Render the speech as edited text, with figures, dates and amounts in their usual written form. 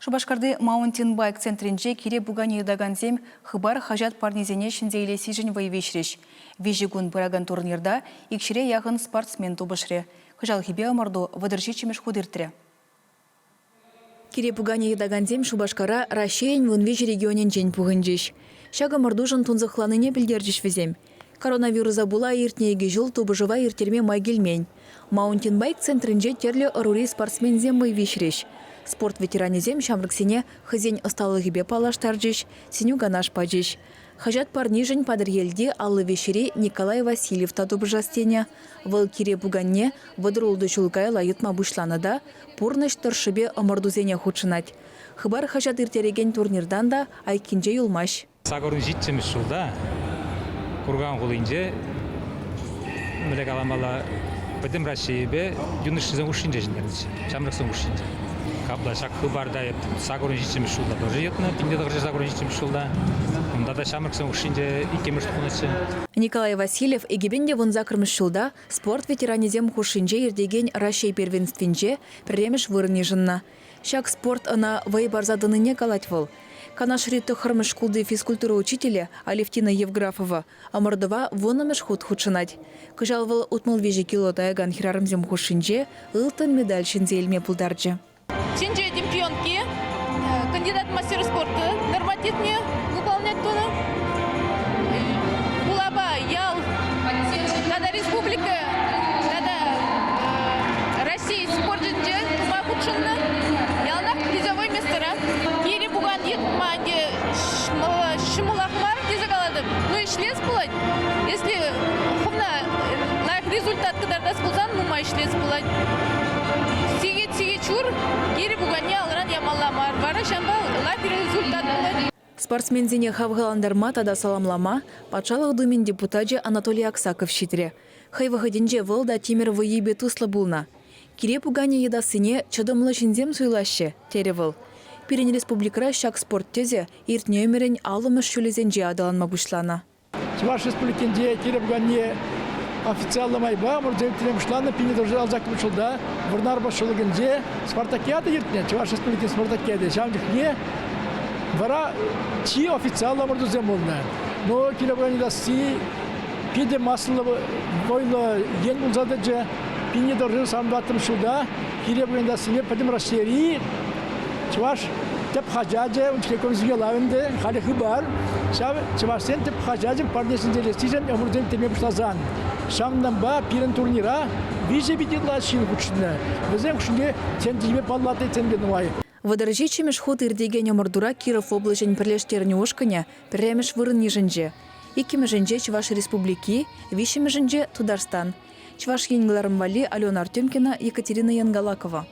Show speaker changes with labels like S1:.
S1: Шупашкарти маунтинбайк центрӗнче кире пуканӗ йӑтакансем Хыпар хаҫат парнисене ҫӗнсе илессишӗн вӑй виҫрӗҫ. Виҫӗ кун пыракан турнирта икҫӗре яхӑн спортсмен тупӑшрӗ. Кӑҫалхипе ӑмӑрту 37-мӗш хут иртрӗ. Кире пуканӗ йӑтакансем Шупашкара Раҫҫейӗн 13 регионӗнчен пухӑнчӗҫ. Ҫак ӑмӑртушӑн тунсӑхланине пӗлтерчӗҫ вӗсем. Коронавируса пула иртнӗ икӗ ҫул тупӑшӑва ирттерме май килмен. Маунтинбайк центрӗнче тӗрлӗ ӑрури спортсменсем вӑй виҫрӗҫ. Спорт ветеранӗсем ҫамрӑксене хӑйсен ӑсталӑхӗпе паллаштарчӗҫ, сӗнӳ-канаш пачӗҫ. Хаҫат парнишӗн Патӑрьелти 53-ри Николай Васильев та тупӑшас тенӗ. Вӑл кире пуканне 36 ҫул каялла йӑтма пуҫланӑ та пурнӑҫ тӑршшӗпе ӑмӑртусене хутшӑнать. Хыпар хаҫат ирттерекен турниртан та айккинче юлмасть.
S2: Сакӑрӑн ҫиччӗмӗш ҫулта Курган хулинче, мӗнле каламалла, пӗтӗм Раҫҫейӗпе юношсен хушшинче ҫӗнтернӗччӗ, ҫамрӑксен хушшинче. Капла ҫак хыпарта эп сакӑрӑн ҫиччӗмӗш ҫулта тоже йӑтнӑ, 1987 ҫулта. Унта та ҫамрӑксен хушшинче иккӗмӗш тухнӑччӗ.
S1: Николай Васильев 2018 ҫулта спорт ветеранӗсем хушшинче иртекен Раҫҫей первенствинче пӗрремӗш вырӑн йышӑннӑ. Ҫак спорт ӑна вӑй парса тӑнине калать вӑл. Канашри тӑххӑрмӗш шкулти физкультура учителӗ Алевтина Евграфова ӑмӑртӑва вуннӑмӗш хут хутшӑнать. Кӑҫал вӑл 63 кило таякан хӗрарӑмсем хушшинче ылтӑн медаль ҫӗнсе илме пултарчӗ.
S3: Тӗнче чемпионки, кандидат мастер спорта нормативне выполнять тунӑ. Хулапа ял тата республика тата Россия спортӗнче тума хутшӑннӑ. Яланах призовой местора. Кире пукан йӑтма ӗнтӗ ҫӑмӑлах мар тесе калатӑп. Ну, ӗҫлес пулать. Если хӑвна лайӑх результат кӑтартас пулсан нумай ӗҫлес пулать. Сехет-сехет ҫур кире пуканне алран ямалла мар. Вара ҫавӑнпа лайӑх результат пулать.
S1: Спортсменсене хавхалантарма тата саламлама Патшалӑх Думин депутачӗ Анатолий Аксаков ҫитрӗ. Хӑй вӑхӑтӗнче вӑл та тимӗр вӑййипе туслӑ пулнӑ. Кире пуканӗ йӑтассине чӑтӑмлӑ ҫынсем суйлаҫҫӗ, терӗ вӑл. Пирӗн республикӑра ҫак спорт тӗсӗ иртнӗ ӗмӗрӗн аллӑмӗш ҫулӗсенче аталанма пуҫланӑ.
S4: Чӑваш Республикинче кире пуканне официаллӑ майпа ӑмӑртусем ирттерме пуҫланӑ 1968 ҫулта Вӑрнар поселокӗнче спартакиада иртнӗ, Чӑваш Республикин спартакиади. Ҫавӑн чухне вара чи официаллӑ ӑмӑртусем пулнӑ. Но кире пуканӗ йӑтасси питӗ массӑллӑ вӑйлӑ ен пулса тӑчӗ. 1984 ҫулта кире пуканӗ йӑтассине Пӗтӗм Раҫҫейри Чӑваш тӗп хаҫачӗ, ун чухне комиссине ларӑнтӗ, халӗ Хыпар. Ҫав чӑвашсен тӗп хаҫачӗн парне ҫӗнтерессишӗн ӑмӑртусем теме пуҫласан ҫавӑнтанпа пирӗн турнира виҫӗ пин ытла ҫын хутшӑннӑ. Вӗсем хушшинче тӗнчипе паллатнисем те нумай.
S1: 37-мӗш хут иртекен ӑмӑртура Киров облаҫӗн пӗрлештернӗ ушкӑнӗ пӗрремӗш вырӑн йышӑнчӗ. Иккӗмӗшӗнче Чӑваш Республики, виҫҫӗмӗшӗнче, Тутарстан. Чӑваш Ен кӑларӑм валли Алена Артемкина, Екатерина Янгалакова.